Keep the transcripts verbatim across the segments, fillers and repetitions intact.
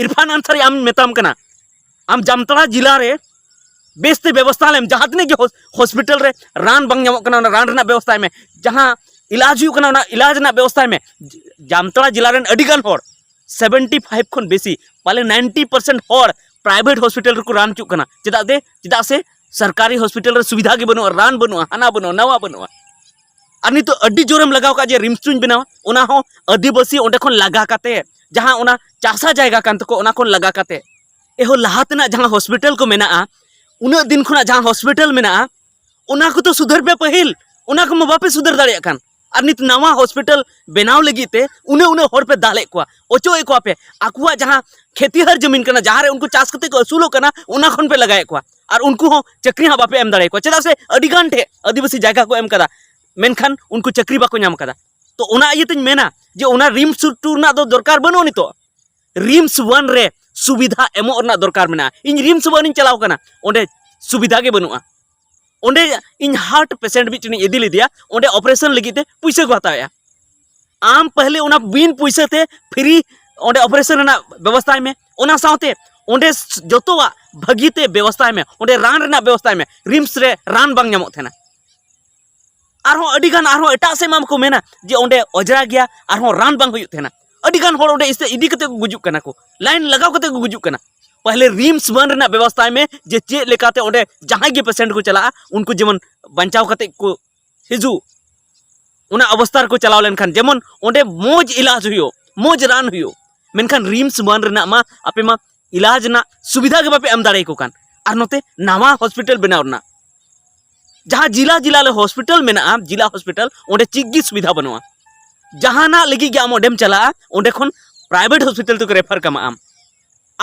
ᱤᱨᱯᱷᱟᱱ ᱟᱱᱥᱟᱨᱤ, ᱟᱢ ᱢᱮᱛᱟᱢ ᱠᱟᱱᱟ, ᱟᱢ ᱡᱟᱢᱛᱟᱲᱟ ᱡᱮᱞᱟ ᱨᱮ ᱵᱮᱥᱛᱮ ᱵᱮᱵᱚᱥᱛᱷᱟ ᱞᱮᱢ, ᱡᱟᱦᱟᱸ ᱛᱤᱱᱟᱹᱜ ᱜᱮ ᱦᱚᱥ-, ᱦᱚᱥᱯᱤᱴᱟᱞ ᱨᱮ ᱨᱟᱱ ᱵᱟᱝ ᱧᱟᱢᱚᱜ ᱠᱟᱱᱟ, ᱚᱱᱟ ᱨᱟᱱ ᱨᱮᱱᱟᱜ ᱵᱮᱵᱚᱥᱛᱷᱟᱭ ᱢᱮ, ᱡᱟᱦᱟᱸ ᱤᱞᱟᱡᱽ ᱦᱩᱭᱩᱜ ᱠᱟᱱᱟ, ᱚᱱᱟ ᱤᱞᱟᱡᱽ ᱨᱮᱱᱟᱜ ᱵᱮᱵᱚᱥᱛᱷᱟᱭ ᱢᱮ᱾ ᱡᱟᱢᱛᱟᱲᱟ ᱡᱮᱞᱟ ᱨᱮᱱ ᱟᱹᱰᱤ ᱜᱟᱱ ᱦᱚᱲ, ᱥᱮᱵᱷᱮᱱᱴᱤ ᱯᱷᱟᱭᱤᱵᱷ ᱠᱷᱚᱱ ᱵᱮᱥᱤ, ᱯᱟᱞᱮ ᱱᱟᱭᱤᱱᱴᱤ ᱯᱟᱨᱥᱮᱱᱴ ᱦᱚᱲ ᱯᱨᱟᱭᱵᱷᱮᱴ ᱦᱚᱥᱯᱤᱴᱟᱞ ᱨᱮᱠᱚ ᱨᱟᱱ ᱦᱚᱪᱚᱜ ᱠᱟᱱᱟ᱾ ᱪᱮᱫᱟᱜ ᱛᱮ? ᱪᱮᱫᱟᱜ ᱥᱮ ᱥᱚᱨᱠᱟᱨᱤ ᱦᱚᱥᱯᱤᱴᱟᱞ ᱨᱮ ᱥᱩᱵᱤᱫᱷᱟ ᱜᱮ ᱵᱟᱹᱱᱩᱜᱼᱟ, ᱨᱟᱱ ᱵᱟᱹᱱᱩᱜᱼᱟ, ᱦᱟᱱᱟ ᱵᱟᱹᱱᱩᱜᱼᱟ, ᱱᱟᱣᱟ ᱵᱟᱹᱱᱩᱜᱼᱟ᱾ ᱟᱨ ᱱᱤᱛᱚᱜ ᱟᱹᱰᱤ ᱡᱳᱨᱮᱢ ᱞᱟᱜᱟᱣ ᱠᱟᱜᱼᱟ ᱡᱮ ᱨᱤᱢᱥ ᱤᱧ ᱵᱮᱱᱟᱣᱟ, ᱚᱱᱟ ᱦᱚᱸ ᱟᱹᱫᱤᱵᱟᱹᱥᱤ ᱚᱸᱰᱮ ᱠᱷᱚᱱ ᱞᱟᱜᱟ ᱠᱟᱛᱮ, ᱡᱟᱦᱟᱸ ᱚᱱᱟ ᱪᱟᱥᱟ ᱡᱟᱭᱜᱟ ᱠᱟᱱ ᱛᱟᱠᱚ, ᱚᱱᱟ ᱠᱷᱚᱱ ᱞᱟᱜᱟ ᱠᱟᱛᱮ᱾ ᱮᱦᱚ, ᱞᱟᱦᱟ ᱛᱮᱱᱟᱜ ᱡᱟᱦᱟᱸ ᱦᱚᱥᱯᱤᱴᱟᱞ ᱠᱚ ᱢᱮᱱᱟᱜᱼᱟ, ᱩᱱᱟᱹᱜ ᱫᱤᱱ ᱠᱷᱚᱱᱟᱜ ᱡᱟᱦᱟᱸ ᱦᱚᱥᱯᱤᱴᱟᱞ ᱢᱮᱱᱟᱜᱼᱟ, ᱚᱱᱟ ᱠᱚᱫᱚ ᱥᱩᱫᱷᱟᱹᱨ ᱯᱮ ᱯᱟᱹᱦᱤᱞ, ᱚᱱᱟ ᱠᱚᱢᱟ ᱵᱟᱯᱮ ᱥᱩᱫᱷᱟᱹᱨ ᱫᱟᱲᱮᱭᱟᱜ ᱠᱟᱱ᱾ ᱟᱨ ᱱᱤᱛ ᱱᱟᱣᱟ ᱦᱚᱥᱯᱤᱴᱟᱞ ᱵᱮᱱᱟᱣ ᱞᱟᱹᱜᱤᱫ ᱛᱮ ᱩᱱᱟᱹᱜ ᱩᱱᱟᱹᱜ ᱦᱚᱲ ᱯᱮ ᱫᱟᱞᱮᱫ ᱠᱚᱣᱟ, ᱚᱪᱚᱜ ᱮᱫ ᱠᱚᱣᱟ ᱯᱮ, ᱟᱠᱚᱣᱟᱜ ᱡᱟᱦᱟᱸ ᱠᱷᱮᱛᱤᱦᱟᱨ ᱡᱟᱹᱢᱤᱱ ᱠᱟᱱᱟ, ᱡᱟᱦᱟᱸ ᱨᱮ ᱩᱱᱠᱩ ᱪᱟᱥ ᱠᱟᱛᱮ ᱠᱚ ᱟᱹᱥᱩᱞᱚᱜ ᱠᱟᱱᱟ, ᱚᱱᱟ ᱠᱷᱚᱱ ᱯᱮ ᱞᱟᱜᱟᱭᱮᱫ ᱠᱚᱣᱟ᱾ ᱟᱨ ᱩᱱᱠᱩ ᱦᱚᱸ ᱪᱟᱹᱠᱨᱤ ᱦᱟᱸᱜ ᱵᱟᱯᱮ ᱮᱢ ᱫᱟᱲᱮᱭᱟᱠᱚᱣᱟ, ᱪᱮᱫᱟᱜ ᱥᱮ ᱟᱹᱰᱤ ᱜᱟᱱ ᱴᱷᱮᱡ ᱟᱹᱫᱤᱵᱟᱹᱥᱤ ᱡᱟᱭᱜᱟ ᱠᱚ ᱮᱢ ᱠᱟᱫᱟ, ᱢᱮᱱᱠᱷᱟᱱ ᱩᱱᱠᱩ ᱪᱟᱹᱠᱨᱤ ᱵᱟᱠᱚ ᱧᱟᱢ ᱠᱟᱫᱟ᱾ ᱛᱚ, ᱚᱱᱟ ᱤᱭᱟᱹᱛᱮᱧ ᱢᱮᱱᱟ ᱡᱮ ᱚᱱᱟ ᱨᱤᱢᱥ ᱴᱩ ᱨᱮᱱᱟᱜ ᱫᱚ ᱫᱚᱨᱠᱟᱨ ᱵᱟᱹᱱᱩᱜᱼᱟ ᱱᱤᱛᱚᱜ᱾ ᱨᱤᱢᱥ ᱚᱣᱟᱱ ᱨᱮ ᱥᱩᱵᱤᱫᱷᱟ ᱮᱢᱚᱜ ᱨᱮᱱᱟᱜ ᱫᱚᱨᱠᱟᱨ ᱢᱮᱱᱟᱜᱼᱟ᱾ ᱤᱧ ᱨᱤᱢᱥ ᱚᱣᱟᱱ ᱤᱧ ᱪᱟᱞᱟᱣ ᱠᱟᱱᱟ, ᱚᱸᱰᱮ ᱥᱩᱵᱤᱫᱷᱟ ᱜᱮ ᱵᱟᱹᱱᱩᱜᱼᱟ᱾ ᱚᱸᱰᱮ ᱤᱧ ᱦᱟᱨᱴ ᱯᱮᱥᱮᱱᱴ ᱢᱤᱫᱴᱮᱱ ᱤᱧ ᱤᱫᱤ ᱞᱮᱫᱮᱭᱟ, ᱚᱸᱰᱮ ᱚᱯᱟᱨᱮᱥᱚᱱ ᱞᱟᱹᱜᱤᱫ ᱛᱮ ᱯᱩᱭᱥᱟᱹ ᱠᱚ ᱦᱟᱛᱟᱣᱮᱫᱼᱟ᱾ ᱟᱢ ᱯᱟᱦᱞᱮ ᱚᱱᱟ ᱵᱤᱱ ᱯᱩᱭᱥᱟᱹ ᱛᱮ ᱯᱷᱨᱤ ᱚᱸᱰᱮ ᱚᱯᱟᱨᱮᱥᱚᱱ ᱨᱮᱱᱟᱜ ᱵᱮᱵᱚᱥᱛᱷᱟᱭ ᱢᱮ, ᱚᱱᱟ ᱥᱟᱶᱛᱮ ᱚᱸᱰᱮ ᱡᱚᱛᱚᱣᱟᱜ ᱵᱷᱟᱹᱜᱤ ᱛᱮ ᱵᱮᱵᱚᱥᱛᱷᱟᱭ ᱢᱮ, ᱚᱸᱰᱮ ᱨᱟᱱ ᱨᱮᱱᱟᱜ ᱵᱮᱵᱚᱥᱛᱷᱟᱭ ᱢᱮ᱾ ᱨᱤᱢᱥ ᱨᱮ ᱨᱟᱱ ᱵᱟᱝ ᱧᱟᱢᱚᱜ ᱛᱟᱦᱮᱱᱟ᱾ ᱟᱨᱦᱚᱸ ᱟᱹᱰᱤ ᱜᱟᱱ, ᱟᱨᱦᱚᱸ ᱮᱴᱟᱜ ᱥᱮᱫ ᱢᱟ ᱠᱚ ᱢᱮᱱᱟ ᱡᱮ ᱚᱸᱰᱮ ᱚᱡᱽᱨᱟ ᱜᱮᱭᱟ, ᱟᱨᱦᱚᱸ ᱨᱟᱱ ᱵᱟᱝ ᱦᱩᱭᱩᱜ ᱛᱟᱦᱮᱱᱟ᱾ ᱟᱹᱰᱤ ᱜᱟᱱ ᱦᱚᱲ ᱚᱸᱰᱮ ᱤᱥᱛᱮ-, ᱤᱫᱤ ᱠᱟᱛᱮ ᱠᱚ ᱜᱩᱡᱩᱜ ᱠᱟᱱᱟ ᱠᱚ, ᱞᱟᱭᱤᱱ ᱞᱟᱜᱟᱣ ᱠᱟᱛᱮ ᱠᱚ ᱜᱩᱡᱩᱜ ᱠᱟᱱᱟ᱾ ᱯᱟᱦᱞᱮ ᱨᱤᱢᱥ ᱚᱣᱟᱱ ᱨᱮᱱᱟᱜ ᱵᱮᱵᱚᱥᱛᱷᱟᱭ ᱢᱮ, ᱡᱮ ᱪᱮᱫ ᱞᱮᱠᱟᱛᱮ ᱚᱸᱰᱮ ᱡᱟᱦᱟᱸᱭ ᱜᱮ ᱯᱮᱥᱮᱱᱴ ᱠᱚ ᱪᱟᱞᱟᱜᱼᱟ, ᱩᱱᱠᱩ ᱡᱮᱢᱚᱱ ᱵᱟᱧᱪᱟᱣ ᱠᱟᱛᱮ ᱠᱚ ᱦᱤᱡᱩᱜ, ᱚᱱᱟ ᱚᱵᱚᱥᱛᱷᱟ ᱨᱮᱠᱚ ᱪᱟᱞᱟᱣ ᱞᱮᱱᱠᱷᱟᱱ ᱡᱮᱢᱚᱱ ᱚᱸᱰᱮ ᱢᱚᱡᱽ ᱤᱞᱟᱡᱽ ᱦᱩᱭᱩᱜ, ᱢᱚᱡᱽ ᱨᱟᱱ ᱦᱩᱭᱩᱜ᱾ ᱢᱮᱱᱠᱷᱟᱱ ᱨᱤᱢᱥ ᱚᱣᱟᱱ ᱨᱮᱱᱟᱜ ᱢᱟ ᱟᱯᱮ ᱢᱟ ᱤᱞᱟᱡᱽ ᱨᱮᱱᱟᱜ ᱥᱩᱵᱤᱫᱷᱟ ᱜᱮ ᱵᱟᱯᱮ ᱮᱢ ᱫᱟᱲᱮᱭᱟᱠᱚ ᱠᱟᱱ᱾ ᱟᱨ ᱱᱚᱛᱮ ᱱᱟᱣᱟ ᱦᱚᱥᱯᱤᱴᱟᱞ ᱵᱮᱱᱟᱣ ᱨᱮᱱᱟᱜ, ᱡᱟᱦᱟᱸ ᱡᱤᱞᱟ ᱡᱤᱞᱟ ᱨᱮ ᱦᱚᱥᱯᱤᱴᱟᱞ ᱢᱮᱱᱟᱜᱼᱟ, ᱡᱤᱞᱟ ᱦᱚᱥᱯᱤᱴᱟᱞ, ᱚᱸᱰᱮ ᱪᱮᱫ ᱜᱮ ᱥᱩᱵᱤᱫᱷᱟ ᱵᱟᱹᱱᱩᱜᱼᱟ᱾ ᱡᱟᱦᱟᱱᱟᱜ ᱞᱟᱹᱜᱤᱫ ᱜᱮ ᱟᱢ ᱚᱸᱰᱮᱢ ᱪᱟᱞᱟᱜᱼᱟ, ᱚᱸᱰᱮ ᱠᱷᱚᱱ ᱯᱨᱟᱭᱵᱷᱮᱴ ᱦᱚᱥᱯᱤᱴᱟᱞ ᱛᱮᱠᱚ ᱨᱮᱯᱷᱟᱨ ᱠᱟᱢᱟ ᱟᱢ᱾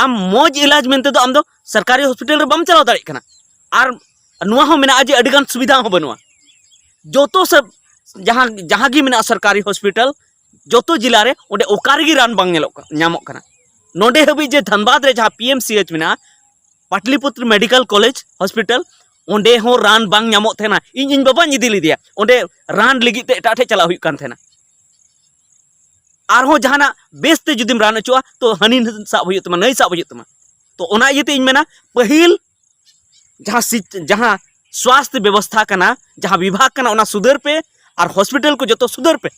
ᱟᱢ ᱢᱚᱡᱽ ᱤᱞᱟᱡᱽ ᱢᱮᱱᱛᱮ ᱫᱚ ᱟᱢ ᱫᱚ ᱥᱚᱨᱠᱟᱨᱤ ᱦᱚᱥᱯᱤᱴᱟᱞ ᱨᱮ ᱵᱟᱢ ᱪᱟᱞᱟᱣ ᱫᱟᱲᱮᱭᱟᱜ ᱠᱟᱱᱟ᱾ ᱟᱨ ᱱᱚᱣᱟ ᱦᱚᱸ ᱢᱮᱱᱟᱜᱼᱟ ᱡᱮ ᱟᱹᱰᱤᱜᱟᱱ ᱥᱩᱵᱤᱫᱷᱟ ᱦᱚᱸ ᱵᱟᱹᱱᱩᱜᱼᱟ᱾ ᱡᱚᱛᱚ ᱥᱮ ᱡᱟᱦᱟᱸ, ᱡᱟᱦᱟᱸ ᱜᱮ ᱢᱮᱱᱟᱜᱼᱟ ᱥᱚᱨᱠᱟᱨᱤ ᱦᱚᱥᱯᱤᱴᱟᱞ, ᱡᱚᱛᱚ ᱡᱮᱞᱟ ᱨᱮ, ᱚᱸᱰᱮ ᱚᱠᱟ ᱨᱮᱜᱮ ᱨᱟᱱ ᱵᱟᱝ ᱧᱮᱞᱚᱜ ᱠᱟ-, ᱧᱟᱢᱚᱜ ᱠᱟᱱᱟ᱾ ᱱᱚᱰᱮ ᱦᱟᱹᱵᱤᱡ ᱡᱮ ᱫᱷᱟᱱᱵᱟᱫᱽ ᱨᱮ ᱡᱟᱦᱟᱸ ᱯᱤ ᱮᱢ ᱥᱤ ᱮᱭᱤᱪ ᱢᱮᱱᱟᱜᱼᱟ, ᱯᱟᱴᱞᱤᱯᱩᱛᱨ ᱢᱮᱰᱤᱠᱮᱞ ᱠᱚᱞᱮᱡᱽ ᱦᱚᱥᱯᱤᱴᱟᱞ, ᱚᱸᱰᱮ ᱦᱚᱸ ᱨᱟᱱ ᱵᱟᱝ ᱧᱟᱢᱚᱜ ᱛᱟᱦᱮᱱᱟ᱾ ᱤᱧ, ᱤᱧ ᱵᱟᱵᱟᱧ ᱤᱫᱤ ᱞᱮᱫᱮᱭᱟ, ᱚᱸᱰᱮ ᱨᱟᱱ ᱞᱟᱹᱜᱤᱫ ᱛᱮ ᱮᱴᱟᱜ ᱴᱷᱮᱡ ᱪᱟᱞᱟᱜ ᱦᱩᱭᱩᱜ ᱠᱟᱱ ᱛᱟᱦᱮᱱᱟ᱾ ᱟᱨᱦᱚᱸ ᱡᱟᱦᱟᱱᱟᱜ ᱵᱮᱥᱛᱮ ᱡᱩᱫᱤᱢ ᱨᱟᱱ ᱦᱚᱪᱚᱜᱼᱟ, ᱛᱚ ᱦᱟᱹᱱᱤ ᱥᱟᱵ ᱦᱩᱭᱩᱜ ᱛᱟᱢᱟ, ᱱᱟᱹᱭ ᱥᱟᱵ ᱦᱩᱭᱩᱜ ᱛᱟᱢᱟ᱾ ᱛᱚ ᱚᱱᱟ ᱤᱭᱟᱹᱛᱮ ᱤᱧ ᱢᱮᱱᱟ, ᱯᱟᱹᱦᱤᱞ ᱡᱟᱦᱟᱸ ᱥᱤᱪ- ᱡᱟᱦᱟᱸ ᱥᱣᱟᱥᱛᱷ ᱵᱮᱵᱚᱥᱛᱷᱟ ᱠᱟᱱᱟ, ᱡᱟᱦᱟᱸ ᱵᱤᱵᱷᱟᱜᱽ ᱠᱟᱱᱟ, ᱚᱱᱟ ᱥᱩᱫᱷᱟᱹᱨ ᱯᱮ᱾ ᱟᱨ ᱦᱚᱥᱯᱤᱴᱟᱞ ᱠᱚ ᱡᱚᱛᱚ ᱥᱩᱫᱷᱟᱹᱨ ᱯᱮ᱾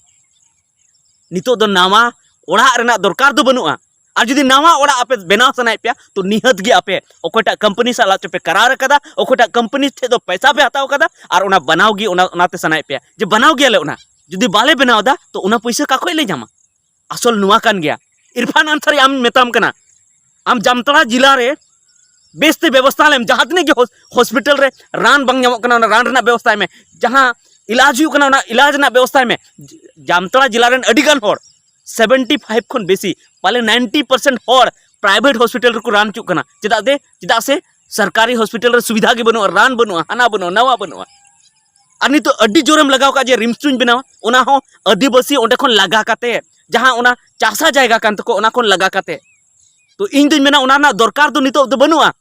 ᱱᱤᱛᱚᱜ ᱫᱚ ᱱᱟᱣᱟ ᱚᱲᱟᱜ ᱨᱮᱱᱟᱜ ᱫᱚᱨᱠᱟᱨ ᱫᱚ ᱵᱟᱹᱱᱩᱜᱼᱟ᱾ ᱟᱨ ᱡᱩᱫᱤ ᱱᱟᱣᱟ ᱚᱲᱟᱜ ᱟᱯᱮ ᱵᱮᱱᱟᱣ ᱥᱟᱱᱟᱭᱮᱫ ᱯᱮᱭᱟ, ᱛᱚ ᱱᱤᱦᱟᱹᱛ ᱜᱮ ᱟᱯᱮ ᱚᱠᱚᱭᱴᱟᱜ ᱠᱳᱢᱯᱟᱱᱤ ᱥᱟᱞᱟᱜ ᱪᱚᱯᱮ ᱠᱟᱨᱟᱨ ᱟᱠᱟᱫᱟ, ᱚᱠᱚᱭᱴᱟᱜ ᱠᱳᱢᱯᱟᱱᱤ ᱴᱷᱮᱡ ᱫᱚ ᱯᱚᱭᱥᱟ ᱯᱮ ᱦᱟᱛᱟᱣ ᱟᱠᱟᱫᱟ, ᱟᱨ ᱚᱱᱟ ᱵᱮᱱᱟᱣ ᱜᱮ ᱚᱱᱟ ᱚᱱᱟᱛᱮ ᱥᱟᱱᱟᱭᱮᱫ ᱯᱮᱭᱟ ᱡᱮ ᱵᱮᱱᱟᱣ ᱜᱮᱭᱟᱞᱮ ᱚᱱᱟ᱾ ᱡᱩᱫᱤ ᱵᱟᱞᱮ ᱵᱮᱱᱟᱣ ᱮᱫᱟ, ᱛᱚ ᱚᱱᱟ ᱯᱚᱭᱥᱟ ᱚᱠᱟ ᱠᱷᱚᱡ ᱞᱮ ᱧᱟᱢᱟ? ᱟᱥᱚᱞ ᱱᱚᱣᱟ ᱠᱟᱱ ᱜᱮᱭᱟ᱾ ᱤᱨᱯᱷᱟᱱ ᱟᱱᱥᱟᱨᱤ, ᱟᱢ ᱢᱮᱛᱟᱢ ᱠᱟᱱᱟ, ᱟᱢ ᱡᱟᱢᱛᱟᱲᱟ ᱡᱮᱞᱟ ᱨᱮ ᱵᱮᱥᱛᱮ ᱵᱮᱵᱚᱥᱛᱷᱟ ᱞᱮᱢ, ᱡᱟᱦᱟᱸ ᱛᱤᱱᱟᱹᱜ ᱜᱮ ᱦᱚᱥ- ᱦᱚᱥᱯᱤᱴᱟᱞ ᱨᱮ ᱨᱟᱱ ᱵᱟᱝ ᱧᱟᱢᱚᱜ ᱠᱟᱱᱟ, ᱚᱱᱟ ᱨᱟᱱ ᱨᱮᱱᱟᱜ ᱵᱮᱵᱚᱥᱛᱷᱟᱭ ᱢᱮ, ᱡᱟᱦᱟᱸ ᱤᱞᱟᱡᱽ ᱦᱩᱭᱩᱜ ᱠᱟᱱᱟ, ᱚᱱᱟ ᱤᱞᱟᱡᱽ ᱨᱮᱱᱟᱜ ᱵᱮᱵᱚᱥᱛᱷᱟᱭ ᱢᱮ᱾ ᱡᱟᱢᱛᱟᱲᱟ ᱡᱮᱞᱟ ᱨᱮᱱ ᱟᱹᱰᱤ ᱜᱟᱱ ᱦᱚᱲ, ᱥᱮᱵᱷᱮᱱᱴᱤ ᱯᱷᱟᱭᱤᱵᱷ ᱠᱷᱚᱱ ᱵᱮᱥᱤ, ᱯᱟᱞᱮ ᱱᱟᱭᱤᱱᱴᱤ ᱯᱟᱨᱥᱮᱱᱴ ᱦᱚᱲ ᱯᱨᱟᱭᱵᱷᱮᱴ ᱦᱚᱥᱯᱤᱴᱟᱞ ᱨᱮᱠᱚ ᱨᱟᱱ ᱦᱚᱪᱚᱜ ᱠᱟᱱᱟ᱾ ᱪᱮᱫᱟᱜ ᱛᱮ? ᱪᱮᱫᱟᱜ ᱥᱮ ᱥᱚᱨᱠᱟᱨᱤ ᱦᱚᱥᱯᱤᱴᱟᱞ ᱨᱮ ᱥᱩᱵᱤᱫᱷᱟ ᱜᱮ ᱵᱟᱹᱱᱩᱜᱼᱟ, ᱨᱟᱱ ᱵᱟᱹᱱᱩᱜᱼᱟ, ᱦᱟᱱᱟ ᱵᱟᱹᱱᱩᱜᱼᱟ, ᱱᱟᱣᱟ ᱵᱟᱹᱱᱩᱜᱼᱟ᱾ ᱟᱨ ᱱᱤᱛᱚᱜ ᱟᱹᱰᱤ ᱡᱳᱨᱮᱢ ᱞᱟᱜᱟᱣ ᱠᱟᱜ ᱡᱮ ᱨᱤᱢᱥ ᱤᱧ ᱵᱮᱱᱟᱣᱟ, ᱚᱱᱟ ᱦᱚᱸ ᱟᱹᱫᱤᱵᱟᱹᱥᱤ ᱚᱸᱰᱮ ᱠᱷᱚᱱ ᱞᱟᱜᱟ ᱠᱟᱛᱮ, ᱡᱟᱦᱟᱸ ᱚᱱᱟ ᱪᱟᱥᱟ ᱡᱟᱭᱜᱟ ᱠᱟᱱ ᱛᱟᱠᱚ, ᱚᱱᱟ ᱠᱷᱚᱱ ᱞᱟᱜᱟ ᱠᱟᱛᱮ᱾ ᱛᱚ ᱤᱧ ᱫᱩᱧ ᱢᱮᱱᱟ ᱚᱱᱟ ᱨᱮᱱᱟᱜ ᱫᱚᱨᱠᱟᱨ ᱫᱚ ᱱᱤᱛᱚᱜ ᱫᱚ ᱵᱟᱹᱱᱩᱜᱼᱟ᱾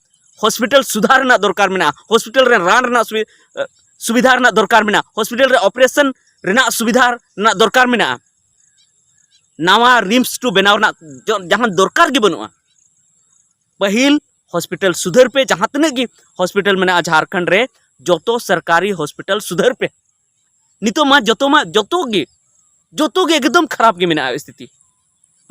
ᱦᱚᱥᱯᱤᱴᱟᱞ ᱥᱩᱫᱷᱟᱨ ᱨᱮᱱᱟᱜ ᱫᱚᱨᱠᱟᱨ ᱢᱮᱱᱟᱜᱼᱟ, ᱦᱚᱥᱯᱤᱴᱟᱞ ᱨᱮ ᱨᱟᱱ ᱨᱮᱱᱟᱜ ᱥᱩᱵᱤ- ᱥᱩᱵᱤᱫᱷᱟ ᱨᱮᱱᱟᱜ ᱫᱚᱨᱠᱟᱨ ᱢᱮᱱᱟᱜᱼᱟ, ᱦᱚᱥᱯᱤᱴᱟᱞ ᱨᱮ ᱚᱯᱟᱨᱮᱥᱚᱱ ᱨᱮᱱᱟᱜ ᱥᱩᱵᱤᱫᱷᱟ ᱨᱮᱱᱟᱜ ᱫᱚᱨᱠᱟᱨ ᱢᱮᱱᱟᱜᱼᱟ᱾ ᱱᱟᱣᱟ ᱨᱤᱢᱥ ᱴᱩ ᱵᱮᱱᱟᱣ ᱨᱮᱱᱟᱜ ᱡᱚ- ᱡᱟᱦᱟᱸ ᱫᱚᱨᱠᱟᱨ ᱜᱮ ᱵᱟᱹᱱᱩᱜᱼᱟ᱾ ᱯᱟᱹᱦᱤᱞ ᱦᱚᱥᱯᱤᱴᱟᱞ ᱥᱩᱫᱷᱟᱹᱨ ᱯᱮ, ᱡᱟᱦᱟᱸ ᱛᱤᱱᱟᱹᱜ ᱜᱮ ᱦᱚᱥᱯᱤᱴᱟᱞ ᱢᱮᱱᱟᱜᱼᱟ ᱡᱷᱟᱲᱠᱷᱚᱸᱰ ᱨᱮ, ᱡᱚᱛᱚ ᱥᱚᱨᱠᱟᱨᱤ ᱦᱚᱥᱯᱤᱴᱟᱞ ᱥᱩᱫᱷᱟᱹᱨ ᱯᱮ᱾ ᱱᱤᱛᱚᱜ ᱢᱟ ᱡᱚᱛᱚ ᱢᱟ ᱡᱚᱛᱚ ᱜᱮ ᱡᱚᱛᱚ ᱜᱮ ᱮᱠᱫᱚᱢ ᱠᱷᱟᱨᱟᱯ ᱜᱮ ᱢᱮᱱᱟᱜᱼᱟ ᱥᱛᱷᱤᱛᱤ᱾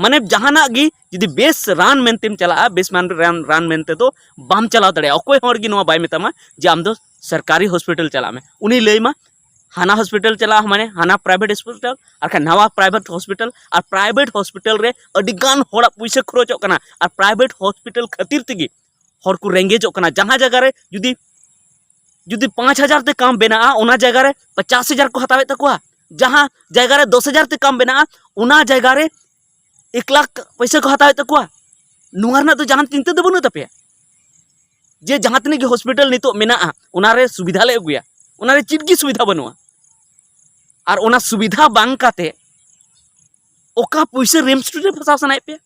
ᱢᱟᱱᱮ ᱡᱟᱦᱟᱱᱟᱜ ᱜᱮ ᱡᱩᱫᱤ ᱵᱮᱥ ᱨᱟᱱ ᱢᱮᱱᱛᱮᱢ ᱪᱟᱞᱟᱜᱼᱟ, ᱵᱮᱥ ᱢᱟᱱ ᱨᱟᱱ ᱨᱟᱱ ᱢᱮᱱᱛᱮ ᱫᱚ ᱵᱟᱢ ᱪᱟᱞᱟᱣ ᱫᱟᱲᱮᱭᱟᱜᱼᱟ᱾ ᱚᱠᱚᱭ ᱦᱚᱲ ᱜᱮ ᱱᱚᱣᱟ ᱵᱟᱭ ᱢᱮᱛᱟᱢᱟ ᱡᱮ ᱟᱢ ᱫᱚ ᱥᱚᱨᱠᱟᱨᱤ ᱦᱚᱥᱯᱤᱴᱟᱞ ᱪᱟᱞᱟᱜ ᱢᱮ᱾ ᱩᱱᱤ ᱞᱟᱹᱭ ᱢᱟ ᱦᱟᱱᱟ ᱦᱚᱥᱯᱤᱴᱟᱞ ᱪᱟᱞᱟᱜᱼᱟ, ᱢᱟᱱᱮ ᱦᱟᱱᱟ ᱯᱨᱟᱭᱵᱷᱮᱴ ᱦᱚᱥᱯᱤᱴᱟᱞ, ᱟᱨ ᱠᱷᱟᱱ ᱱᱟᱣᱟ ᱯᱨᱟᱭᱵᱷᱮᱴ ᱦᱚᱥᱯᱤᱴᱟᱞ, ᱟᱨ ᱯᱨᱟᱭᱵᱷᱮᱴ ᱦᱚᱥᱯᱤᱴᱟᱞ ᱨᱮ ᱟᱹᱰᱤ ᱜᱟᱱ ᱦᱚᱲᱟᱜ ᱯᱩᱭᱥᱟᱹ ᱠᱷᱚᱨᱚᱪᱚᱜ ᱠᱟᱱᱟ, ᱟᱨ ᱯᱨᱟᱭᱵᱷᱮᱴ ᱦᱚᱥᱯᱤᱴᱟᱞ ᱠᱷᱟᱹᱛᱤᱨ ᱛᱮᱜᱮ ᱦᱚᱲ ᱠᱚ ᱨᱮᱸᱜᱮᱡᱚᱜ ᱠᱟᱱᱟ᱾ ᱡᱟᱦᱟᱸ ᱡᱟᱭᱜᱟ ᱨᱮ ᱡᱩᱫᱤ ᱡᱩᱫᱤ ᱯᱟᱸᱪ ᱦᱟᱡᱟᱨ ᱛᱮ ᱠᱟᱢ ᱵᱮᱱᱟᱜᱼᱟ, ᱚᱱᱟ ᱡᱟᱭᱜᱟ ᱨᱮ ᱯᱚᱪᱟᱥ ᱦᱟᱡᱟᱨ ᱠᱚ ᱦᱟᱛᱟᱣᱮᱫ ᱛᱟᱠᱚᱣᱟ᱾ ᱡᱟᱦᱟᱸ ᱡᱟᱭᱜᱟ ᱨᱮ ᱫᱚᱥ ᱦᱟᱡᱟᱨ ᱛᱮ ᱠᱟᱢ ᱵᱮᱱᱟᱜᱼᱟ, ᱚᱱᱟ ᱡᱟᱭᱜᱟ ᱨᱮ ᱮᱠ ᱞᱟᱠᱷ ᱯᱚᱭᱥᱟ ᱠᱚ ᱦᱟᱛᱟᱣᱮᱫ ᱛᱟᱠᱚᱣᱟ᱾ ᱱᱚᱣᱟ ᱨᱮᱱᱟᱜ ᱫᱚ ᱡᱟᱦᱟᱱ ᱪᱤᱱᱛᱟᱹ ᱫᱚ ᱵᱟᱹᱱᱩᱜ ᱛᱟᱯᱮᱭᱟ ᱡᱮ ᱡᱟᱦᱟᱸ ᱛᱤᱱᱟᱹᱜ ᱜᱮ ᱦᱚᱥᱯᱤᱴᱟᱞ ᱱᱤᱛᱚᱜ ᱢᱮᱱᱟᱜᱼᱟ, ᱚᱱᱟᱨᱮ ᱥᱩᱵᱤᱫᱷᱟ ᱞᱮ ᱟᱹᱜᱩᱭᱟ? ᱚᱱᱟᱨᱮ ᱪᱮᱫ ᱜᱮ ᱥᱩᱵᱤᱫᱷᱟ ᱵᱟᱹᱱᱩᱜᱼᱟ᱾ ᱟᱨ ᱚᱱᱟ ᱥᱩᱵᱤᱫᱷᱟ ᱵᱟᱝ ᱠᱟᱛᱮ ᱚᱠᱟ ᱯᱩᱭᱥᱟᱹ ᱨᱤᱢᱥ ᱨᱮ ᱯᱷᱟᱥᱟᱣ ᱥᱟᱱᱟᱭᱮᱫ ᱯᱮᱭᱟ?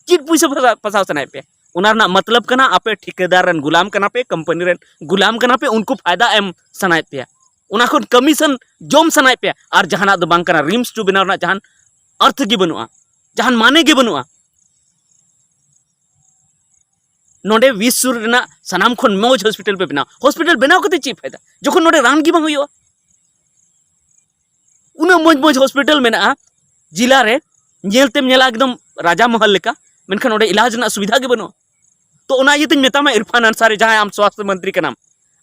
ᱪᱮᱫ ᱯᱩᱭᱥᱟᱹ ᱯᱷᱟᱥᱟᱣ, ᱯᱷᱟᱥᱟᱣ ᱥᱟᱱᱟᱭᱮᱫ ᱯᱮᱭᱟ? ᱚᱱᱟ ᱨᱮᱱᱟᱜ ᱢᱚᱛᱞᱚᱵ ᱠᱟᱱᱟ, ᱟᱯᱮ ᱴᱷᱤᱠᱟᱹᱫᱟᱨ ᱨᱮᱱ ᱜᱩᱞᱟᱢ ᱠᱟᱱᱟ ᱯᱮ, ᱠᱳᱢᱯᱟᱱᱤ ᱨᱮᱱ ᱜᱩᱞᱟᱢ ᱠᱟᱱᱟ ᱯᱮ, ᱩᱱᱠᱩ ᱯᱷᱟᱭᱫᱟ ᱮᱢ ᱥᱟᱱᱟᱭᱮᱫ ᱯᱮᱭᱟ, ᱚᱱᱟ ᱠᱷᱚᱱ ᱠᱚᱢᱤᱥᱚᱱ ᱡᱚᱢ ᱥᱟᱱᱟᱭᱮᱫ ᱯᱮᱭᱟ, ᱟᱨ ᱡᱟᱦᱟᱱᱟᱜ ᱫᱚ ᱵᱟᱝ ᱠᱟᱱᱟ᱾ ᱨᱤᱢᱥ ᱴᱩ ᱵᱮᱱᱟᱣ ᱨᱮᱱᱟᱜ ᱡᱟᱦᱟᱱ ᱚᱨᱛᱷ ᱜᱮ ᱵᱟᱹᱱᱩᱜᱼᱟ᱾ ᱡᱟᱦᱟᱱ ᱢᱟᱱᱮ ᱜᱮ ᱵᱟᱹᱱᱩᱜᱼᱟ᱾ ᱱᱚᱰᱮ ᱵᱤᱥ ᱥᱩᱨ ᱨᱮᱱᱟᱜ ᱥᱟᱱᱟᱢ ᱠᱷᱚᱱ ᱢᱚᱡᱽ ᱦᱚᱥᱯᱤᱴᱟᱞ ᱯᱮ ᱵᱮᱱᱟᱣ, ᱦᱚᱥᱯᱤᱴᱟᱞ ᱵᱮᱱᱟᱣ ᱠᱟᱛᱮ ᱪᱮᱫ ᱯᱷᱟᱭᱫᱟ ᱡᱚᱠᱷᱚᱱ ᱱᱚᱰᱮ ᱨᱟᱱ ᱜᱮ ᱵᱟᱝ ᱦᱩᱭᱩᱜᱼᱟ? ᱩᱱᱟᱹᱜ ᱢᱚᱡᱽ ᱢᱚᱡᱽ ᱦᱚᱥᱯᱤᱴᱟᱞ ᱢᱮᱱᱟᱜᱼᱟ ᱡᱮᱞᱟ ᱨᱮ, ᱧᱮᱞ ᱛᱮᱢ ᱧᱮᱞᱟ ᱮᱠᱫᱚᱢ ᱨᱟᱡᱟ ᱢᱚᱦᱚᱞ ᱞᱮᱠᱟ, ᱢᱮᱱᱠᱷᱟᱱ ᱚᱸᱰᱮ ᱤᱞᱟᱡᱽ ᱨᱮᱱᱟᱜ ᱥᱩᱵᱤᱫᱷᱟ ᱜᱮ ᱵᱟᱹᱱᱩᱜᱼᱟ᱾ ᱛᱚ ᱚᱱᱟ ᱤᱭᱟᱹᱛᱮᱧ ᱢᱮᱛᱟᱢᱟ ᱤᱨᱯᱷᱟᱱ ᱟᱱᱥᱟᱨᱤ, ᱡᱟᱦᱟᱸᱭ ᱟᱢ ᱥᱣᱟᱥᱛᱷᱚ ᱢᱚᱱᱛᱨᱤ ᱠᱟᱱᱟᱢ,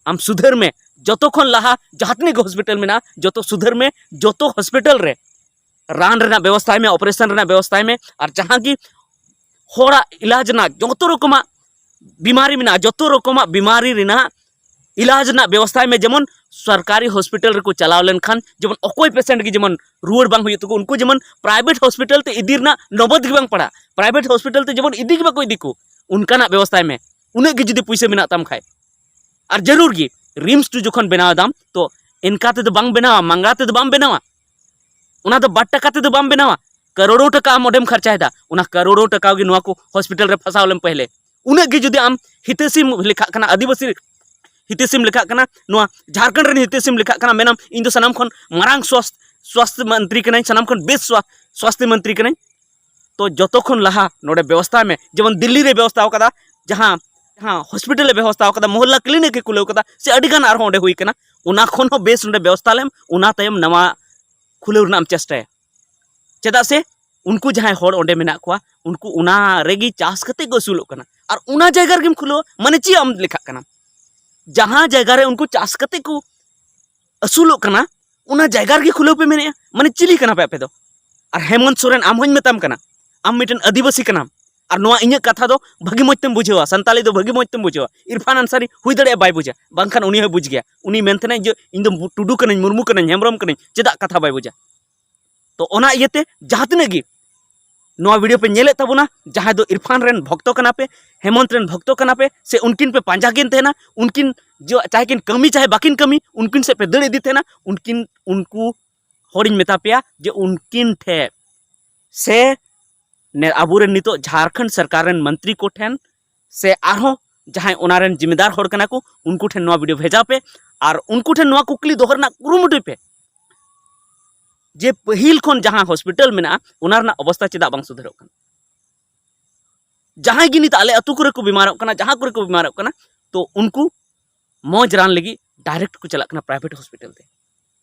ᱟᱢ ᱥᱩᱫᱷᱟᱹᱨ ᱢᱮ᱾ ᱡᱚᱛᱚ ᱠᱷᱚᱱ ᱞᱟᱦᱟ ᱡᱟᱦᱟᱸ ᱛᱤᱱᱟᱹᱜ ᱜᱮ ᱦᱚᱥᱯᱤᱴᱟᱞ ᱢᱮᱱᱟᱜᱼᱟ, ᱡᱚᱛᱚ ᱥᱩᱫᱷᱟᱹᱨ ᱢᱮ, ᱡᱚᱛᱚ ᱦᱚᱥᱯᱤᱴᱟᱞ ᱨᱮ ᱨᱟᱱ ᱨᱮᱱᱟᱜ ᱵᱮᱵᱚᱥᱛᱷᱟᱭ ᱢᱮ, ᱚᱯᱟᱨᱮᱥᱚᱱ ᱨᱮᱱᱟᱜ ᱵᱮᱵᱚᱥᱛᱷᱟᱭ ᱢᱮ, ᱟᱨ ᱡᱟᱦᱟᱸ ᱜᱮ ᱦᱚᱲᱟᱜ ᱤᱞᱟᱡᱽ ᱨᱮᱱᱟᱜ ᱡᱚᱛᱚ ᱨᱚᱠᱚᱢᱟᱜ ᱵᱤᱢᱟᱨᱤ ᱢᱮᱱᱟᱜᱼᱟ, ᱡᱚᱛᱚ ᱨᱚᱠᱚᱢᱟᱜ ᱵᱤᱢᱟᱨᱤ ᱨᱮᱱᱟᱜ ᱤᱞᱟᱡᱽ ᱨᱮᱱᱟᱜ ᱵᱮᱵᱚᱥᱛᱷᱟᱭ ᱢᱮ᱾ ᱡᱮᱢᱚᱱ ᱥᱚᱨᱠᱟᱨᱤ ᱦᱚᱥᱯᱤᱴᱟᱞ ᱨᱮᱠᱚ ᱪᱟᱞᱟᱣ ᱞᱮᱱᱠᱷᱟᱱ ᱡᱮᱢᱚᱱ ᱚᱠᱚᱭ ᱯᱮᱥᱮᱱᱴ ᱜᱮ ᱡᱮᱢᱚᱱ ᱨᱩᱣᱟᱹᱲ ᱵᱟᱝ ᱦᱩᱭᱩᱜ ᱛᱟᱠᱚ, ᱩᱱᱠᱩ ᱡᱮᱢᱚᱱ ᱯᱨᱟᱭᱵᱷᱮᱴ ᱦᱚᱥᱯᱤᱴᱟᱞ ᱛᱮ ᱤᱫᱤ ᱨᱮᱱᱟᱜ ᱱᱚᱵᱚᱛ ᱜᱮ ᱵᱟᱝ ᱯᱟᱲᱟᱜ, ᱯᱨᱟᱭᱵᱷᱮᱴ ᱦᱚᱥᱯᱤᱴᱟᱞ ᱛᱮ ᱡᱮᱢᱚᱱ ᱤᱫᱤ ᱜᱮ ᱵᱟᱠᱚ ᱤᱫᱤ ᱠᱚ, ᱚᱱᱠᱟᱱᱟᱜ ᱵᱮᱵᱚᱥᱛᱷᱟᱭ ᱢᱮ᱾ ᱩᱱᱟᱹᱜ ᱜᱮ ᱡᱩᱫᱤ ᱯᱩᱭᱥᱟᱹ ᱢᱮᱱᱟᱜ ᱛᱟᱢ ᱠᱷᱟᱡ᱾ ᱟᱨ ᱡᱟᱹᱨᱩᱲ ᱜᱮ ᱨᱤᱢᱥ ᱴᱩ ᱡᱚᱠᱷᱚᱱ ᱵᱮᱱᱟᱣ ᱮᱫᱟᱢ, ᱛᱚ ᱮᱱᱠᱟ ᱛᱮᱫᱚ ᱵᱟᱝ ᱵᱮᱱᱟᱣᱟ, ᱢᱟᱸᱜᱟ ᱛᱮᱫᱚ ᱵᱟᱢ ᱵᱮᱱᱟᱣᱟ, ᱚᱱᱟ ᱫᱚ ᱵᱟᱨ ᱴᱟᱠᱟ ᱛᱮᱫᱚ ᱵᱟᱢ ᱵᱮᱱᱟᱣᱟ, ᱠᱟᱨᱳᱲᱚ ᱴᱟᱠᱟ ᱟᱢ ᱚᱸᱰᱮᱢ ᱠᱷᱚᱨᱪᱟᱭᱮᱫᱟ, ᱚᱱᱟ ᱠᱟᱨᱳᱲᱚ ᱴᱟᱠᱟ ᱜᱮ ᱱᱚᱣᱟ ᱠᱚ ᱦᱚᱥᱯᱤᱴᱟᱞ ᱨᱮ ᱯᱷᱟᱥᱟᱣ ᱞᱮᱢ ᱯᱮᱦᱞᱮ᱾ ᱩᱱᱟᱹᱜ ᱜᱮ ᱡᱩᱫᱤ ᱟᱢ ᱦᱤᱛᱟᱹᱥᱤᱢ ᱞᱮᱠᱷᱟᱜ ᱠᱟᱱᱟ, ᱟᱹᱫᱤᱵᱟᱹᱥᱤ ᱦᱤᱛᱟᱹᱥᱤᱢ ᱞᱮᱠᱷᱟᱜ ᱠᱟᱱᱟ, ᱱᱚᱣᱟ ᱡᱷᱟᱲᱠᱷᱚᱸᱰ ᱨᱮᱱ ᱦᱤᱛᱟᱹᱥᱤᱢ ᱞᱮᱠᱷᱟᱜ ᱠᱟᱱᱟ, ᱢᱮᱱᱟᱢ ᱤᱧ ᱫᱚ ᱥᱟᱱᱟᱢ ᱠᱷᱚᱱ ᱢᱟᱨᱟᱝ ᱥᱣᱟᱥ-, ᱥᱣᱟᱥᱛᱷ ᱢᱚᱱᱛᱨᱤ ᱠᱟᱹᱱᱟᱹᱧ, ᱥᱟᱱᱟᱢ ᱠᱷᱚᱱ ᱵᱮᱥ ᱥᱣᱟ-, ᱥᱣᱟᱥᱛᱷ ᱢᱚᱱᱛᱨᱤ ᱠᱟᱹᱱᱟᱹᱧ, ᱛᱚ ᱡᱚᱛᱚ ᱠᱷᱚᱱ ᱞᱟᱦᱟ ᱱᱚᱰᱮ ᱵᱮᱵᱚᱥᱛᱷᱟᱭ ᱢᱮ᱾ ᱡᱮᱢᱚᱱ ᱫᱤᱞᱞᱤ ᱨᱮ ᱵᱮᱵᱚᱥᱛᱷᱟ ᱟᱠᱟᱫᱟ, ᱡᱟᱦᱟᱸ, ᱡᱟᱦᱟᱸ ᱦᱚᱥᱯᱤᱴᱟᱞ ᱮ ᱵᱮᱵᱚᱥᱛᱷᱟ ᱟᱠᱟᱫᱟ, ᱢᱚᱦᱚᱞᱞᱟ ᱠᱞᱤᱱᱤᱠ ᱮ ᱠᱷᱩᱞᱟᱹᱣ ᱟᱠᱟᱫᱟ, ᱥᱮ ᱟᱹᱰᱤ ᱜᱟᱱ ᱟᱨᱦᱚᱸ ᱚᱸᱰᱮ ᱦᱩᱭ ᱟᱠᱟᱱᱟ, ᱚᱱᱟ ᱠᱷᱚᱱ ᱦᱚᱸ ᱵᱮᱥ ᱱᱚᱰᱮ ᱵᱮᱵᱚᱥᱛᱷᱟ ᱞᱮᱢ, ᱚᱱᱟ ᱛᱟᱭᱚᱢ ᱱᱟᱣᱟ ᱠᱷᱩᱞᱟᱹᱣ ᱨᱮᱱᱟᱜ ᱮᱢ ᱪᱮᱥᱴᱟᱭᱟ᱾ ᱪᱮᱫᱟᱜ ᱥᱮ ᱩᱱᱠᱩ ᱡᱟᱦᱟᱸᱭ ᱦᱚᱲ ᱚᱸᱰᱮ ᱢᱮᱱᱟᱜ ᱠᱚᱣᱟ, ᱩᱱᱠᱩ ᱚᱱᱟ ᱨᱮᱜᱮ ᱪᱟᱥ ᱠᱟᱛᱮ ᱠᱚ ᱟᱹᱥᱩᱞᱚᱜ ᱠᱟᱱᱟ᱾ ᱟᱨ ᱚᱱᱟ ᱡᱟᱭᱜᱟ ᱨᱮᱜᱮᱢ ᱠᱷᱩᱞᱟᱹᱣᱟ, ᱢᱟᱱᱮ ᱪᱮᱫ ᱟᱢ ᱞᱮᱠᱷᱟᱜ ᱠᱟᱱᱟ? ᱡᱟᱦᱟᱸ ᱡᱟᱭᱜᱟ ᱨᱮ ᱩᱱᱠᱩ ᱪᱟᱥ ᱠᱟᱛᱮ ᱠᱚ ᱟᱹᱥᱩᱞᱚᱜ ᱠᱟᱱᱟ, ᱚᱱᱟ ᱡᱟᱭᱜᱟ ᱨᱮᱜᱮ ᱠᱷᱩᱞᱟᱹᱣ ᱯᱮ ᱢᱮᱱᱮᱫᱼᱟ᱾ ᱢᱟᱱᱮ ᱪᱤᱞᱤ ᱠᱟᱱᱟ ᱯᱮ ᱟᱯᱮ ᱫᱚ? ᱟᱨ ᱦᱮᱢᱚᱱᱛ ᱥᱚᱨᱮᱱ, ᱟᱢ ᱦᱚᱧ ᱢᱮᱛᱟᱢ ᱠᱟᱱᱟ, ᱟᱢ ᱢᱤᱫᱴᱮᱱ ᱟᱹᱫᱤᱵᱟᱹᱥᱤ ᱠᱟᱱᱟᱢ, ᱟᱨ ᱱᱚᱣᱟ ᱤᱧᱟᱹᱜ ᱠᱟᱛᱷᱟ ᱫᱚ ᱵᱷᱟᱹᱜᱤ ᱢᱚᱡᱽ ᱛᱮᱢ ᱵᱩᱡᱷᱟᱹᱣᱟ, ᱥᱟᱱᱛᱟᱲᱤ ᱫᱚ ᱵᱷᱟᱹᱜᱤ ᱢᱚᱡᱽ ᱛᱮᱢ ᱵᱩᱡᱷᱟᱹᱣᱟ᱾ ᱤᱨᱯᱷᱟᱱ ᱟᱱᱥᱟᱨᱤ ᱦᱩᱭ ᱫᱟᱲᱮᱭᱟᱜᱼᱟ ᱵᱟᱭ ᱵᱩᱡᱟ, ᱵᱟᱝᱠᱷᱟᱱ ᱩᱱᱤ ᱦᱚᱸᱭ ᱵᱩᱡᱽ ᱜᱮᱭᱟ᱾ ᱩᱱᱤ ᱢᱮᱱ ᱛᱟᱦᱮᱱᱟᱭ ᱡᱮ ᱤᱧ ᱫᱚ ᱴᱩᱰᱩ ᱠᱟᱹᱱᱟᱹᱧ, ᱢᱩᱨᱢᱩ ᱠᱟᱹᱱᱟᱹᱧ, ᱦᱮᱢᱵᱨᱚᱢ ᱠᱟᱹᱱᱟᱹᱧ, ᱪᱮᱫᱟᱜ ᱠᱟᱛᱷᱟ ᱵᱟᱭ ᱵᱩᱡᱟ? ᱛᱚ ᱚᱱᱟ ᱤᱭᱟᱹᱛᱮ ᱡᱟᱦᱟᱸ ᱛᱤᱱᱟᱹᱜ ᱜᱮ ᱱᱚᱣᱟ ᱵᱷᱤᱰᱤᱭᱳ ᱯᱮ ᱧᱮᱞᱮᱫ ᱛᱟᱵᱚᱱᱟ, ᱡᱟᱦᱟᱸᱭ ᱫᱚ ᱤᱨᱯᱷᱟᱱ ᱨᱮᱱ ᱵᱷᱚᱠᱛᱚ ᱠᱟᱱᱟ ᱯᱮ, ᱦᱮᱢᱚᱱᱛ ᱨᱮᱱ ᱵᱷᱚᱠᱛᱚ ᱠᱟᱱᱟ ᱯᱮ, ᱥᱮ ᱩᱱᱠᱤᱱ ᱯᱮ ᱯᱟᱸᱡᱟ ᱠᱤᱱ ᱛᱟᱦᱮᱱᱟ, ᱩᱱᱠᱤᱱ ᱡᱚ-, ᱪᱟᱦᱮ ᱠᱤᱱ ᱠᱟᱹᱢᱤ ᱪᱟᱦᱮ ᱵᱟᱹᱠᱤᱱ ᱠᱟᱹᱢᱤ, ᱩᱱᱠᱤᱱ ᱥᱮᱫ ᱯᱮ ᱫᱟᱹᱲ ᱤᱫᱤ ᱛᱟᱦᱮᱱᱟ, ᱩᱱᱠᱤᱱ, ᱩᱱᱠᱩ ᱦᱚᱲᱤᱧ ᱢᱮᱛᱟ ᱯᱮᱭᱟ ᱡᱮ ᱩᱱᱠᱤᱱ ᱴᱷᱮᱱ ᱥᱮ ᱱᱮ-, ᱟᱵᱚᱨᱮᱱ ᱱᱤᱛᱚᱜ ᱡᱷᱟᱲᱠᱷᱚᱸᱰ ᱥᱚᱨᱠᱟᱨ ᱨᱮᱱ ᱢᱚᱱᱛᱨᱤ ᱠᱚᱴᱷᱮᱱ ᱥᱮ ᱟᱨᱦᱚᱸ ᱡᱟᱦᱟᱸᱭ ᱚᱱᱟ ᱨᱮᱱ ᱡᱤᱢᱤᱫᱟᱨ ᱦᱚᱲ ᱠᱟᱱᱟ ᱠᱚ, ᱩᱱᱠᱩ ᱴᱷᱮᱱ ᱱᱚᱣᱟ ᱵᱷᱤᱰᱤᱭᱳ ᱵᱷᱮᱡᱟ ᱯᱮ ᱟᱨ ᱩᱱᱠᱩ ᱴᱷᱮᱱ ᱱᱚᱣᱟ ᱠᱩᱠᱞᱤ ᱫᱚᱦᱚ ᱨᱮᱱᱟᱜ ᱠᱩᱨᱩᱢᱩᱴᱩᱭ ᱯᱮ᱾ ᱡᱮ ᱯᱟᱹᱦᱤᱞ ᱠᱷᱚᱱ ᱡᱟᱦᱟᱸ ᱦᱚᱥᱯᱤᱴᱟᱞ ᱢᱮᱱᱟᱜᱼᱟ, ᱚᱱᱟ ᱨᱮᱱᱟᱜ ᱚᱵᱚᱥᱛᱟ ᱪᱮᱫᱟᱜ ᱵᱟᱝ ᱥᱩᱫᱷᱟᱹᱨᱚᱜ ᱠᱟᱱᱟ? ᱡᱟᱦᱟᱸᱭ ᱜᱮ ᱱᱤᱛ ᱟᱞᱮ ᱟᱹᱛᱩ ᱠᱚᱨᱮ ᱠᱚ ᱵᱤᱢᱟᱨᱚᱜ ᱠᱟᱱᱟ, ᱡᱟᱦᱟᱸ ᱠᱚᱨᱮ ᱠᱚ ᱵᱤᱢᱟᱨᱚᱜ ᱠᱟᱱᱟ, ᱛᱚ ᱩᱱᱠᱩ ᱢᱚᱡᱽ ᱨᱟᱱ ᱞᱟᱹᱜᱤᱫ ᱰᱟᱭᱨᱮᱠᱴ ᱠᱚ ᱪᱟᱞᱟᱜ ᱠᱟᱱᱟ ᱯᱨᱟᱭᱵᱷᱮᱴ ᱦᱚᱥᱯᱤᱴᱟᱞ ᱛᱮ᱾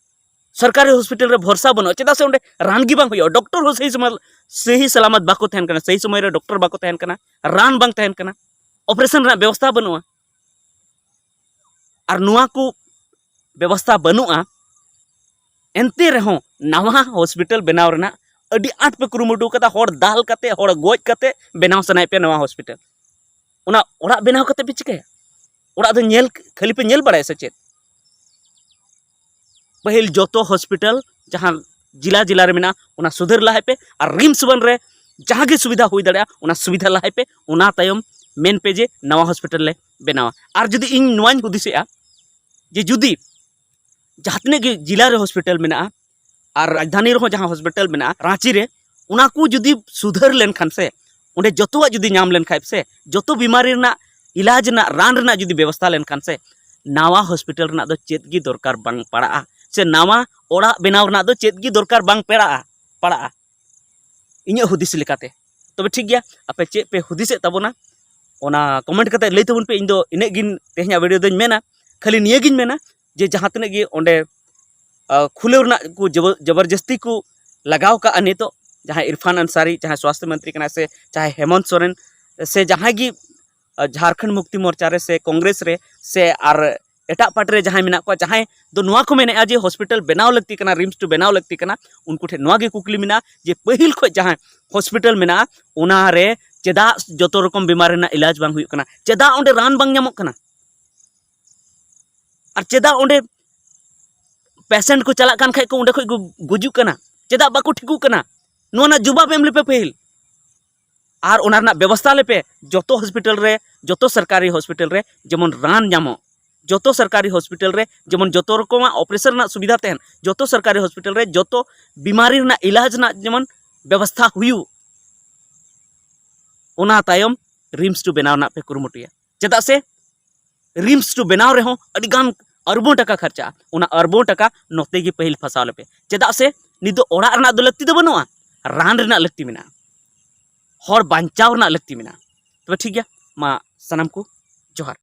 ᱥᱚᱨᱠᱟᱨᱤ ᱦᱚᱥᱯᱤᱴᱟᱞ ᱨᱮ ᱵᱷᱚᱨᱥᱟ ᱵᱟᱹᱱᱩᱜᱼᱟ, ᱪᱮᱫᱟᱜ ᱥᱮ ᱚᱸᱰᱮ ᱨᱟᱱ ᱜᱮ ᱵᱟᱝ ᱦᱩᱭᱩᱜᱼᱟ, ᱰᱚᱠᱴᱚᱨ ᱦᱚᱸ ᱥᱟᱹᱦᱤ ᱥᱚᱢᱚᱭ, ᱥᱟᱹᱦᱤ ᱥᱟᱞᱟᱢᱟᱛ ᱵᱟᱠᱚ ᱛᱟᱦᱮᱱ ᱠᱟᱱᱟ, ᱥᱟᱹᱦᱤ ᱥᱚᱢᱚᱭ ᱨᱮ ᱰᱚᱠᱴᱚᱨ ᱵᱟᱠᱚ ᱛᱟᱦᱮᱱ ᱠᱟᱱᱟ, ᱨᱟᱱ ᱵᱟᱝ ᱛᱟᱦᱮᱱ ᱠᱟᱱᱟ, ᱚᱯᱟᱨᱮᱥᱚᱱ ᱨᱮᱱᱟᱜ ᱵᱮᱵᱚᱥᱛᱷᱟ ᱵᱟᱹᱱᱩᱜᱼᱟ᱾ ᱟᱨ ᱱᱚᱣᱟ ᱠᱚ ᱵᱮᱵᱚᱥᱛᱷᱟ ᱵᱟᱹᱱᱩᱜᱼᱟ, ᱮᱱᱛᱮ ᱨᱮᱦᱚᱸ ᱱᱟᱣᱟ ᱦᱚᱥᱯᱤᱴᱟᱞ ᱵᱮᱱᱟᱣ ᱨᱮᱱᱟᱜ ᱟᱹᱰᱤ ᱟᱸᱴ ᱯᱮ ᱠᱩᱨᱩᱢᱩᱴᱩ ᱠᱟᱫᱟ, ᱦᱚᱲ ᱫᱟᱞ ᱠᱟᱛᱮ, ᱦᱚᱲ ᱜᱚᱡ ᱠᱟᱛᱮ ᱵᱮᱱᱟᱣ ᱥᱟᱱᱟᱭᱮᱫ ᱯᱮᱭᱟ ᱱᱟᱣᱟ ᱦᱚᱥᱯᱤᱴᱟᱞ᱾ ᱚᱱᱟ ᱚᱲᱟᱜ ᱵᱮᱱᱟᱣ ᱠᱟᱛᱮ ᱯᱮ ᱪᱤᱠᱟᱹᱭᱟ? ᱚᱲᱟᱜ ᱫᱚ ᱧᱮᱞ, ᱠᱷᱟᱹᱞᱤ ᱯᱮ ᱧᱮᱞ ᱵᱟᱲᱟᱭᱟ ᱥᱮ ᱪᱮᱫ? ᱯᱟᱹᱦᱤᱞ ᱡᱚᱛᱚ ᱦᱚᱥᱯᱤᱴᱟᱞ ᱡᱟᱦᱟᱸ ᱡᱮᱞᱟ ᱡᱮᱞᱟ ᱨᱮ ᱢᱮᱱᱟᱜᱼᱟ, ᱚᱱᱟ ᱥᱩᱫᱷᱟᱹᱨ ᱞᱟᱦᱟᱭ ᱯᱮ, ᱟᱨ ᱨᱤᱢᱥ ᱵᱟᱱ ᱨᱮ ᱡᱟᱦᱟᱸ ᱜᱮ ᱥᱩᱵᱤᱫᱷᱟ ᱦᱩᱭ ᱫᱟᱲᱮᱭᱟᱜᱼᱟ, ᱚᱱᱟ ᱥᱩᱵᱤᱫᱷᱟ ᱞᱟᱦᱟᱭ ᱯᱮ᱾ ᱚᱱᱟ ᱛᱟᱭᱚᱢ ᱢᱮᱱ ᱯᱮ ᱡᱮ ᱱᱟᱣᱟ ᱦᱚᱥᱯᱤᱴᱟᱞ ᱞᱮ ᱵᱮᱱᱟᱣᱟ᱾ ᱟᱨ ᱡᱩᱫᱤ ᱤᱧ ᱱᱚᱣᱟᱧ ᱦᱩᱫᱤᱥᱮᱜᱼᱟ ᱡᱮ ᱡᱩᱫᱤ ᱡᱟᱦᱟᱸ ᱛᱤᱱᱟᱹᱜ ᱜᱮ ᱡᱮᱞᱟ ᱨᱮ ᱦᱚᱥᱯᱤᱴᱟᱞ ᱢᱮᱱᱟᱜᱼᱟ ᱟᱨ ᱨᱟᱡᱽᱫᱷᱟᱱᱤ ᱨᱮᱦᱚᱸ ᱡᱟᱦᱟᱸ ᱦᱚᱥᱯᱤᱴᱟᱞ ᱢᱮᱱᱟᱜᱼᱟ ᱨᱟᱸᱪᱤ ᱨᱮ, ᱚᱱᱟ ᱠᱚ ᱡᱩᱫᱤ ᱥᱩᱫᱷᱟᱹᱨ ᱞᱮᱱᱠᱷᱟᱱ ᱥᱮ, ᱚᱸᱰᱮ ᱡᱚᱛᱚᱣᱟᱜ ᱡᱩᱫᱤ ᱧᱟᱢ ᱞᱮᱱᱠᱷᱟᱱ ᱥᱮ, ᱡᱚᱛᱚ ᱵᱤᱢᱟᱨᱤ ᱨᱮᱱᱟᱜ ᱤᱞᱟᱡᱽ ᱨᱮᱱᱟᱜ ᱨᱟᱱ ᱨᱮᱱᱟᱜ ᱡᱩᱫᱤ ᱵᱮᱵᱚᱥᱛᱷᱟ ᱞᱮᱱᱠᱷᱟᱱ ᱥᱮ, ᱱᱟᱣᱟ ᱦᱚᱥᱯᱤᱴᱟᱞ ᱨᱮᱱᱟᱜ ᱫᱚ ᱪᱮᱫ ᱜᱮ ᱫᱚᱨᱠᱟᱨ ᱵᱟᱝ ᱯᱟᱲᱟᱜᱼᱟ, ᱥᱮ ᱱᱟᱣᱟ ᱚᱲᱟᱜ ᱵᱮᱱᱟᱣ ᱨᱮᱱᱟᱜ ᱫᱚ ᱪᱮᱫ ᱜᱮ ᱫᱚᱨᱠᱟᱨ ᱵᱟᱝ ᱯᱮᱲᱟᱜᱼᱟ, ᱯᱟᱲᱟᱜᱼᱟ, ᱤᱧᱟᱹᱜ ᱦᱩᱫᱤᱥ ᱞᱮᱠᱟᱛᱮ᱾ ᱛᱚᱵᱮ ᱴᱷᱤᱠ ᱜᱮᱭᱟ, ᱟᱯᱮ ᱪᱮᱫ ᱯᱮ ᱦᱩᱫᱤᱥᱮᱫ ᱛᱟᱵᱚᱱᱟ, ᱚᱱᱟ ᱠᱚᱢᱮᱱᱴ ᱠᱟᱛᱮ ᱞᱟᱹᱭ ᱛᱟᱵᱚᱱ ᱯᱮ᱾ ᱤᱧ ᱫᱚ ᱤᱱᱟᱹᱜ ᱜᱤᱧ ᱛᱮᱦᱮᱧᱟᱜ ᱵᱷᱤᱰᱤᱭᱳ ᱫᱚᱧ ᱢᱮᱱᱟ, ᱠᱷᱟᱹᱞᱤ ᱱᱤᱭᱟᱹ ᱜᱤᱧ ᱢᱮᱱᱟ ᱡᱮ ᱡᱟᱦᱟᱸ ᱛᱤᱱᱟᱹᱜ ᱜᱮ ᱚᱸᱰᱮ, ᱟᱸ, ᱠᱷᱩᱞᱟᱹᱣ ᱨᱮᱱᱟᱜ ᱠᱚ ᱡᱚᱵᱚ-, ᱡᱚᱵᱚᱨᱡᱚᱥᱛᱤ ᱠᱚ ᱞᱟᱜᱟᱣ ᱠᱟᱜᱼᱟ ᱱᱤᱛᱚᱜ, ᱡᱟᱦᱟᱸᱭ ᱤᱨᱯᱷᱟᱱ ᱟᱱᱥᱟᱨᱤ, ᱡᱟᱦᱟᱸᱭ ᱥᱣᱟᱥᱛᱷᱚ ᱢᱚᱱᱛᱨᱤ ᱠᱟᱱᱟᱭ, ᱥᱮ ᱡᱟᱦᱟᱸᱭ ᱦᱮᱢᱚᱱᱛ ᱥᱚᱨᱮᱱ, ᱥᱮ ᱡᱟᱦᱟᱸᱭ ᱜᱮ, ᱟᱸ, ᱡᱷᱟᱨᱠᱷᱚᱸᱰ ᱢᱩᱠᱛᱤ ᱢᱳᱨᱪᱟ ᱨᱮ ᱥᱮ ᱠᱚᱝᱜᱨᱮᱥ ᱨᱮ ᱥᱮ ᱟᱨ ᱮᱴᱟᱜ ᱯᱟᱨᱴᱤ ᱨᱮ ᱡᱟᱦᱟᱸᱭ ᱢᱮᱱᱟᱜ ᱠᱚᱣᱟ, ᱡᱟᱦᱟᱸᱭ ᱫᱚ ᱱᱚᱣᱟ ᱠᱚ ᱢᱮᱱᱮᱫᱼᱟ ᱡᱮ ᱦᱚᱥᱯᱤᱴᱟᱞ ᱵᱮᱱᱟᱣ ᱞᱟᱹᱠᱛᱤ ᱠᱟᱱᱟ, ᱨᱤᱢᱥ ᱴᱩ ᱵᱮᱱᱟᱣ ᱞᱟᱹᱠᱛᱤ ᱠᱟᱱᱟ, ᱩᱱᱠᱩ ᱴᱷᱮᱱ ᱱᱚᱣᱟ ᱜᱮ ᱠᱩᱠᱞᱤ ᱢᱮᱱᱟᱜᱼᱟ ᱡᱮ ᱯᱟᱹᱦᱤᱞ ᱠᱷᱚᱱ ᱡᱟᱦᱟᱸ ᱦᱚᱥᱯᱤᱴᱟᱞ ᱢᱮᱱᱟᱜᱼᱟ, ᱚᱱᱟ ᱨᱮ ᱪᱮᱫᱟᱜ ᱡᱚᱛᱚ ᱨᱚᱠᱚᱢ ᱵᱤᱢᱟᱨ ᱨᱮᱱᱟᱜ ᱤᱞᱟᱡᱽ ᱵᱟᱝ ᱦᱩᱭᱩᱜ ᱠᱟᱱᱟ? ᱪᱮᱫᱟᱜ ᱚᱸᱰᱮ ᱨᱟᱱ ᱵᱟᱝ ᱧᱟᱢᱚᱜ ᱠᱟᱱᱟ? ᱟᱨ ᱪᱮᱫᱟᱜ ᱚᱸᱰᱮ ᱯᱮᱥᱮᱱᱴ ᱠᱚ ᱪᱟᱞᱟᱜ ᱠᱟᱱ ᱠᱷᱟᱡ ᱠᱚ ᱚᱸᱰᱮ ᱠᱷᱚᱡ ᱠᱚ ᱜᱩᱡᱩᱜ ᱠᱟᱱᱟ? ᱪᱮᱫᱟᱜ ᱵᱟᱠᱚ ᱴᱷᱤᱠᱚᱜ ᱠᱟᱱᱟ? ᱱᱚᱣᱟ ᱨᱮᱱᱟᱜ ᱡᱩᱵᱟᱵ ᱮᱢ ᱞᱮᱯᱮ ᱯᱟᱹᱦᱤᱞ᱾ ᱟᱨ ᱚᱱᱟ ᱨᱮᱱᱟᱜ ᱵᱮᱵᱚᱥᱛᱷᱟ ᱞᱮᱯᱮ, ᱡᱚᱛᱚ ᱦᱚᱥᱯᱤᱴᱟᱞ ᱨᱮ, ᱡᱚᱛᱚ ᱥᱚᱨᱠᱟᱨᱤ ᱦᱚᱥᱯᱤᱴᱟᱞ ᱨᱮ ᱡᱮᱢᱚᱱ ᱨᱟᱱ ᱧᱟᱢᱚᱜ, ᱡᱚᱛᱚ ᱥᱚᱨᱠᱟᱨᱤ ᱦᱚᱥᱯᱤᱴᱟᱞ ᱨᱮ ᱡᱮᱢᱚᱱ ᱡᱚᱛᱚ ᱨᱚᱠᱚᱢᱟᱜ ᱚᱯᱟᱨᱮᱥᱚᱱ ᱨᱮᱱᱟᱜ ᱥᱩᱵᱤᱫᱷᱟ ᱛᱟᱦᱮᱱ, ᱡᱚᱛᱚ ᱥᱚᱨᱠᱟᱨᱤ ᱦᱚᱥᱯᱤᱴᱟᱞ ᱨᱮ ᱡᱚᱛᱚ ᱵᱤᱢᱟᱨᱤ ᱨᱮᱱᱟᱜ ᱤᱞᱟᱡᱽ ᱨᱮᱱᱟᱜ ᱡᱮᱢᱚᱱ ᱵᱮᱵᱚᱥᱛᱷᱟ ᱦᱩᱭᱩᱜ, ᱚᱱᱟ ᱛᱟᱭᱚᱢ ᱨᱤᱢᱥ ᱴᱩ ᱵᱮᱱᱟᱣ ᱨᱮᱱᱟᱜ ᱯᱮ ᱠᱩᱨᱩᱢᱩᱴᱩᱭᱟ᱾ ᱪᱮᱫᱟᱜ ᱥᱮ ᱨᱤᱢᱥ ᱴᱩ ᱵᱮᱱᱟᱣ ᱨᱮᱦᱚᱸ ᱟᱹᱰᱤ ᱜᱟᱱ ᱟᱨᱵᱚ ᱴᱟᱠᱟ ᱠᱷᱚᱨᱪᱟᱜᱼᱟ, ᱚᱱᱟ ᱟᱨᱵᱚ ᱴᱟᱠᱟ ᱱᱚᱛᱮ ᱜᱮ ᱯᱟᱹᱦᱤᱞ ᱯᱷᱟᱥᱟᱣ ᱞᱮᱯᱮ᱾ ᱪᱮᱫᱟᱜ ᱥᱮ ᱱᱤᱛ ᱫᱚ ᱚᱲᱟᱜ ᱨᱮᱱᱟᱜ ᱫᱚ ᱞᱟᱹᱠᱛᱤ ᱫᱚ ᱵᱟᱹᱱᱩᱜᱼᱟ, ᱨᱟᱱ ᱨᱮᱱᱟᱜ ᱞᱟᱹᱠᱛᱤ ᱢᱮᱱᱟᱜᱼᱟ, ᱦᱚᱲ ᱵᱟᱧᱪᱟᱣ ᱨᱮᱱᱟᱜ ᱞᱟᱹᱠᱛᱤ ᱢᱮᱱᱟᱜᱼᱟ᱾ ᱛᱚᱵᱮ ᱴᱷᱤᱠ ᱜᱮᱭᱟ, ᱢᱟ ᱥᱟᱱᱟᱢ ᱠᱚ ᱡᱚᱦᱟᱨ᱾